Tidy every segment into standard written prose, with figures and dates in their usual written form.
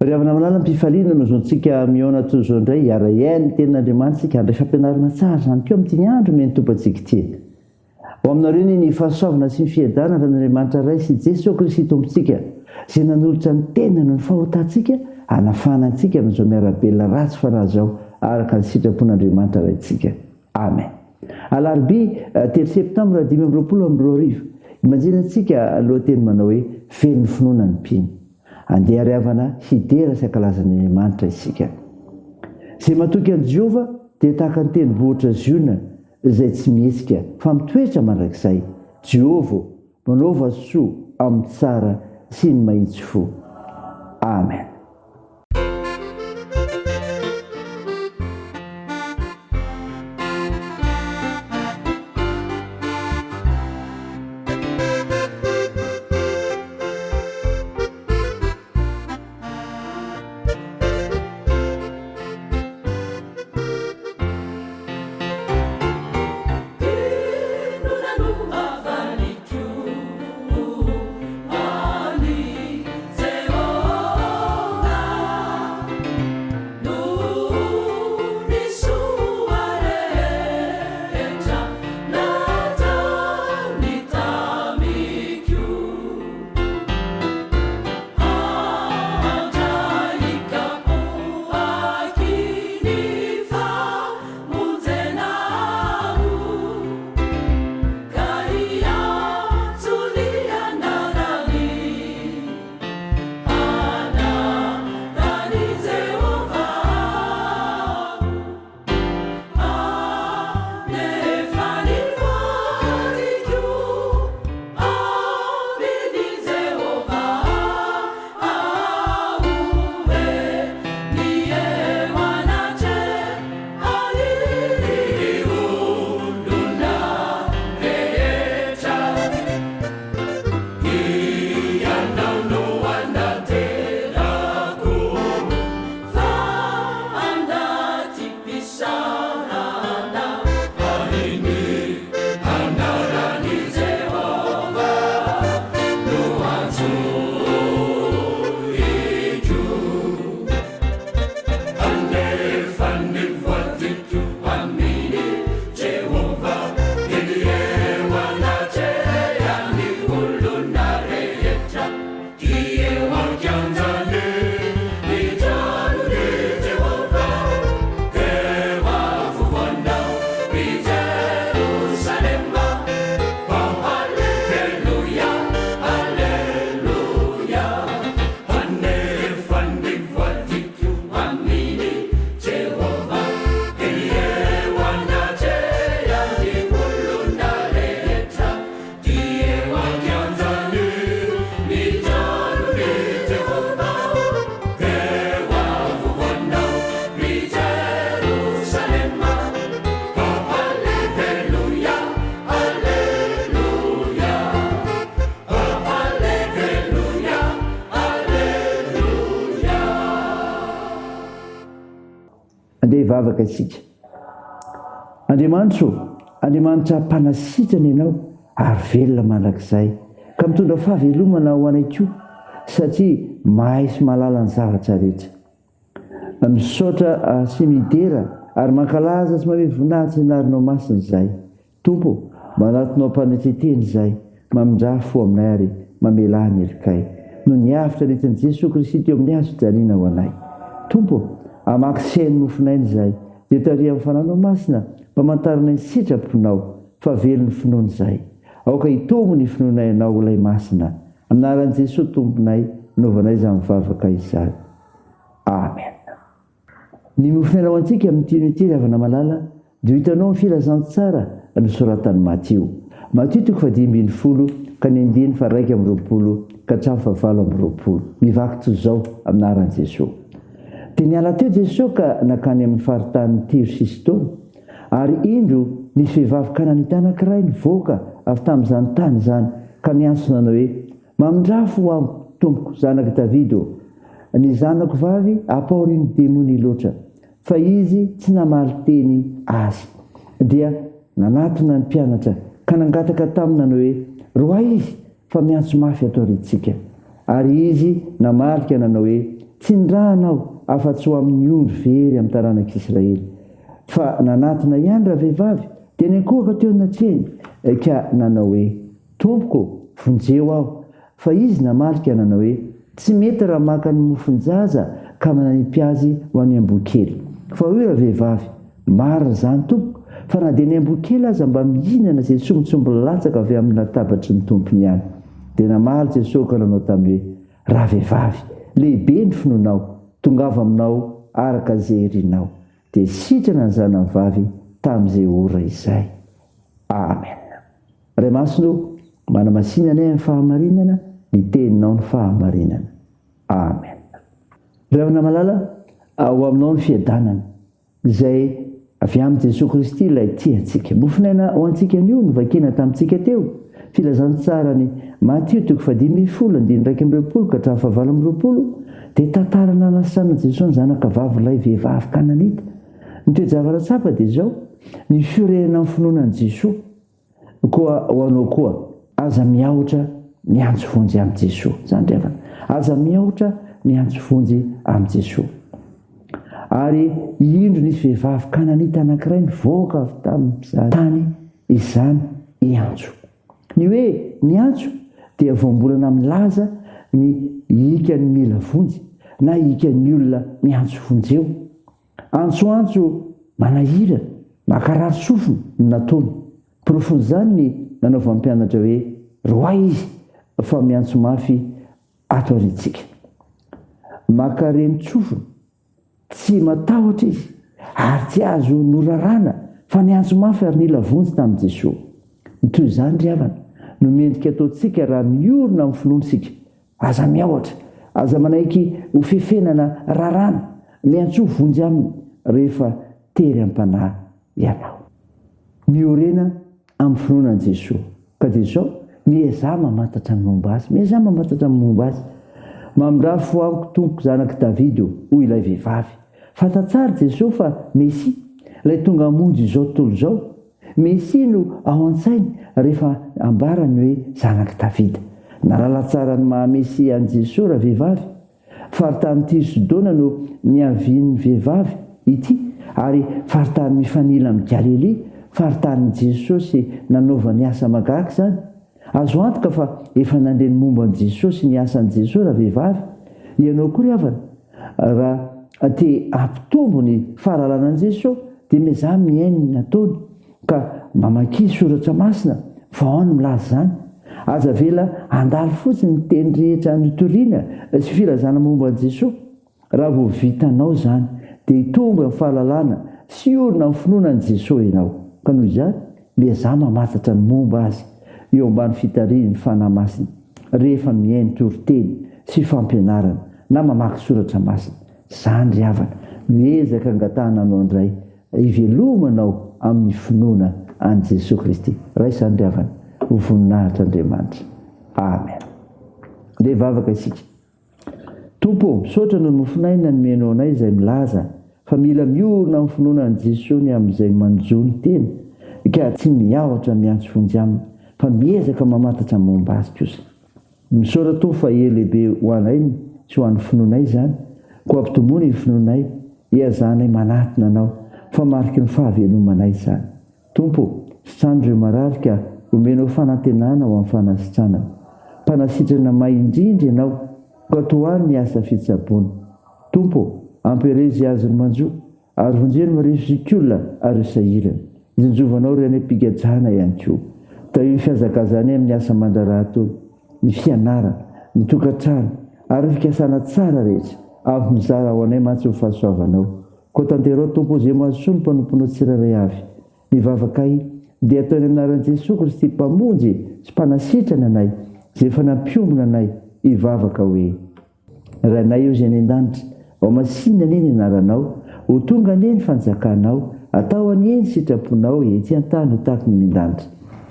Ry havana malala, am-pifaliana no zontsika mihaona toy izao indray, hiara-hihaino ny Tenin'Andriamanitra isika, handray fampianarana tsara izany koa amin'ity andro omen'ny Tompo antsika ity. Ho aminareo anie ny fahasoavana sy ny fiadanana avy amin'Andriamanitra Ray sy Jesoa Kristy Tompontsika, izay nanolotra ny tenany noho ny fahotantsika hanafahana antsika amin'izao miara-belona ratsy fanahy izao araka ny sitrapon'Andriamanitra Raintsika. Amen. Alarobia telo septambra 2025, imanjina antsika lohateny manao hoe Velon'ny finoana ny mpino. Andeha ary havana hidera sy hankalaza an' Andriamanitra isika. Izay matoky an'i Jehovah dia tahaka ny tendrombohitra Ziona izay tsy mihetsika fa mitoetra mandrakizay. Jehovah ô, manaova soa amin'ny tsara sy ny mahitsy fo. Amen. Inona no havaliko an'i Jehovah noho ny soa rehetra nataony tamiko? Handray kapoaky ny famonjena aho, ka hiantso ny anarany, anaran'i Jehovah aho. Hanefa ny vadiko amin'i Jehovah aho e, ny eo anatrehan'ny olona rehetra. Hianao no anantenako. Fa anaty mpisarana. Ary ny anaran'i Jehovah no antsoiko. Hanefa ny voadiko amin'i Jehovah, eny eo anatrehan'ny olona rehetra. Dia eo an-kianjan'ny ny tranon'i Jehovah, eo afovoanao ry Jerosalema. Haleloia, haleloia! Hanefa ny voadiko amin'i Jehovah, eny eo anatrehan'ny olona rehetra. Dia eo an-kianjan'ny ny tranon'i Jehovah, eo afovoanao, ry Jerosalema. Aleloia, aleloia, aleloia, aleloia. Andeha hivavaka isika. Andriamanitra ô, Andriamanitra mpanasitrana Ianao ary velona mandrakizay, ka mitondra fahavelomana ho anay koa, satria mahay sy mahalala ny zavatra rehetra. Misaotra sy midera ary mankalaza sy mamehy voninahitra ny anaranao masina izahay. Tompo ô, manatona ao am-panetren-tena izahay, mamindrà fo aminay ary mamelà ny helokay, noho ny avotra nentin'i Jesoa Kristy teo amin'ny hazo fijaliana ho anay. Tompo ô, hamaky sy haino mofon'aina izahay, dia tariho amin'ny Fananao Masina, mpamantaranay ny sitraponao, fa velon'ny finoana izahay. Aoka hitombo ny finoanay Anao, Ilay Masina. Amin'ny anaran'i Jesoa Tomponay, anaovanay izany vavaka izany. Amen. Ny mofon'aina ho antsika amin'ity anio ity ry havana malala dia ho hitanao amin'ny filazantsara nosoratan'i Matio. Matio toko fahadimy ambin'ny folo ka ny andininy faha-21 ka hatramin'ny faha-28. Mivaky toy izao amin'ny anaran'i Jesoa. Dia niala teo Jesoa ka nankany amin'ny faritanin'i Tyro sy Sidona. Ary indro nisy vehivavy kananita anankiray nivoaka avy tamin'izany tany izany ka niantso nanao hoe, Mamindrà fo aho, Tompoko, zanak'i Davida ô! Ny zanako vavy ampahorin'ny demony loatra. Fa izy tsy namaly teny azy. Dia nanatona ny mpianatra ka nangataka taminy nanao hoe, Roahy izy, fa miantso mafy ato aoriantsika. Ary izy namaly ka nanao hoe, Tsy nirahana aho afa-tsy ho amin'ny ondry very amin'ny taranak'Israely. Fa nanatona ihany ravehivavy, dia niankohoka teo anatrehany, ka nanao hoe, Tompoko, vonjeo aho. Fa izy namaly ka nanao hoe, Tsy mety raha maka ny mofon-jaza ka manipy azy ho an'ny amboa kely. Fa hoy ravehivavy, Marina izany, tompoko, fa na dia ny amboa kely aza mba mihinana izay sombintsombiny latsaka avy amin'ny latabatry ny tompony ihany. Dia namaly Jesoa ka nanao taminy hoe, Ravehivavy, lehibe ny finoanao, tongava aminao araka izay irinao. Dia sitrana ny zanany vavy tamin'izay ora izay. Amen. Ray Masina o, manamasina anay amin'ny fahamarinana, ny teninao ny fahamarinana. Amen. Ry havana malala, ao aminao ny fiadanana. Izay avy amin'i Jesoa Kristy ilay tia antsika. Mofon'aina ho antsika anio no vakiana tamintsika teo, Filazantsaran'i Matio toko fahadimy ambin'ny folo andininy 21 ka hatramin'ny fahavalo amby roapolo dia tantara nanasitranan'i Jesoa ny zanaka vavin'ilay vehivavy Kananita. Ny toe-javatra tsapa dia izao, ny fiorehana amin'ny finoana an'i Jesoa. Koa ho anao koa, aza miahotra miantso vonjy amin'i Jesoa. Izany ry havana. Aza miahotra miantso vonjy amin'i Jesoa. Ary indro nisy vehivavy kananita anankiray nivoaka avy tamin'izany tany izany hiantso. Ny hoe miantso dia voambolana milaza ny hikan'ny mila vonjy na hikan'ny olona miantso vonjeo. Antsoantso manahirana, mankarary sofina no nataony. Porofon'izany ny nanaovan'ny mpianatra hoe, Roahy izy fa miantso mafy ato aoriantsika. Maka renin-tsofina, tsy matahotra izy ary tsy azo norarana fa niantso mafy ary nila vonjy tamin'i Jesoa. Ny toy izany ry havana no mendrika ataontsika raha miorina amin'ny finoana isika. Aza miahotra, aza manaiky ho fefena na raràna, miantsoa vonjy aminy rehefa tery am-panahy ianao. Miorena amin'ny finoana an'i Jesoa, ka dia izao, miezaha mamantatra ny momba Azy, miezaha mamantatra ny momba Azy. Mamindrà fo amiko Tompoko zanak'i Davida ô, hoy ilay vehivavy. Fanta-tsara Jesoa fa Mesia, ilay tonga hamonjy izao tontolo izao. Mesia no ao an-tsainy rehefa ambara ny hoe Zanak'i Davida. Nahalala tsara ny maha Mesia an'i Jesoa ravehivavy. Faritany Tyr Sidona no niavian'ny vehivavy ity ary faritany mifanila amin'i Galilia, faritanin'i Jesosy nanaovany asa mahagaga izany. Azo antoka fa efa nandre ny momba an'i Jesosy sy ny asan'i Jesosy ravehivavy. Ianao koa ry havana, raha te hampitombo ny fahalalana an'i Jesosy dia miezaha mihaino ny nataony, ka mamakia soratra masina fa ao no milaza izany. Aza avela handalo fotsiny ny teny rehetra notoriana sy filazana momba an'i Jesosy. Raha vao vitanao izany, dia hitombo amin'ny fahalalana sy hiorina amin'ny finoana an'i Jesoa ianao. Ka noho izany, miezaha mamantatra ny momba Azy eo ambany fitarihin'ny Fanahy Masina rehefa mihaino toriteny sy fampianarana na mamaky soratra masina. Izany ry havana no ezaka angatahana anao indray hivelomanao amin'ny finoana an'i Jesoa Kristy. Raiso izany ry havana ho voninahitr'Andriamanitra. Amen. Ndeha hivavaka isika. Tompo ô, misaotra noho ny mofon'aina nomenao anay izay milaza fa mila miorina amin'ny finoana an'i Jesoa ny amin'izay manjo ny tena ka tsy miahotra miantso vonjy aminy fa miezaka mamantatra ny momba azy kosa. Misaotra Tompo fa hery lehibe ho anay sy ho an'ny finoanay izany, koa ampitomboina ny finoanay, hiazahanay manatona Anao fa mariky ny fahavelomanay izany. Tompo ô, sitrano ireo marary ka omenao fanantenana ho amin'ny fanasitranana. Mpanasitrana mahay indrindra Ianao, koa tohano ny asa fitsaboana. Tompo ô, ampirezo izay azony manjo, ary vonjeo ny marefo zokiolona ary ireo sahirana. Izinjovanao ireo any am-pigajana ihany koa. Tahio ny fihazakazanay amin'ny asa aman-draharaha ataony, ny fianarana, ny tokantrano, ary ny fikasana tsara rehetra. Avy mizara ho anay mantsy ny fahasoavanao. Koa tanterao Tompo izay mahasoa ny mpanomponao tsirairay avy. Ny vavakay dia atao eny anaran'i Jesoa Kristy Mpamonjy sy Mpanasitrana anay, izay efa nampiombona anay hivavaka hoe. Rainay eo izay any an-danitra, hohamasinina anie ny anaranao, ho tonga anie ny fanjakanao, atao anie ny sitraponao ety an-tany ho tahaka ny any an-danitra.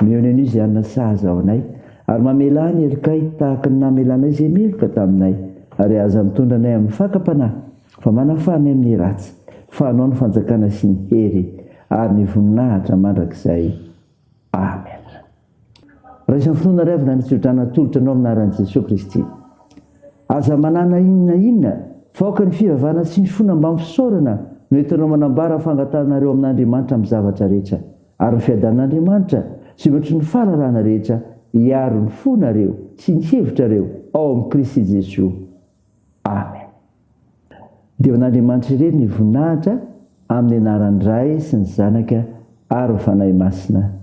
Mihaona anio izay hanina sahaza ho anay, ary mamelà ny helokay tahaka ny namelanay izay meloka taminay, ary aza mitondra anay amin'ny fakam-panahy, Fa manafaha ny amin'ny ratsy, fa Anao ny fanjakana sy ny hery ary ny voninahitra mandrakizay. Amen. Raiso amin'ny finoana ry havana ny tsodrano atolotra anao amin'ny anaran'i Jesoa Kristy. Aza manana inona inona. Fa aoka ny fivavahana sy ny finoana mbamin'ny fisaorana no entinareo manambara ny fangatahanareo amin'Andriamanitra amin'ny zavatra rehetra. Ary ny fiadanan'Andriamanitra, izay mihoatry ny fahalalana rehetra, hiaro ny fonareo sy ny hevitrareo ao amin'i Kristy Jesoa. Amen. Dia ho an'Andriamanitra irery ny voninahitra, amin'ny anaran'ny Ray sy ny Zanaka ary ny Fanahy Masina.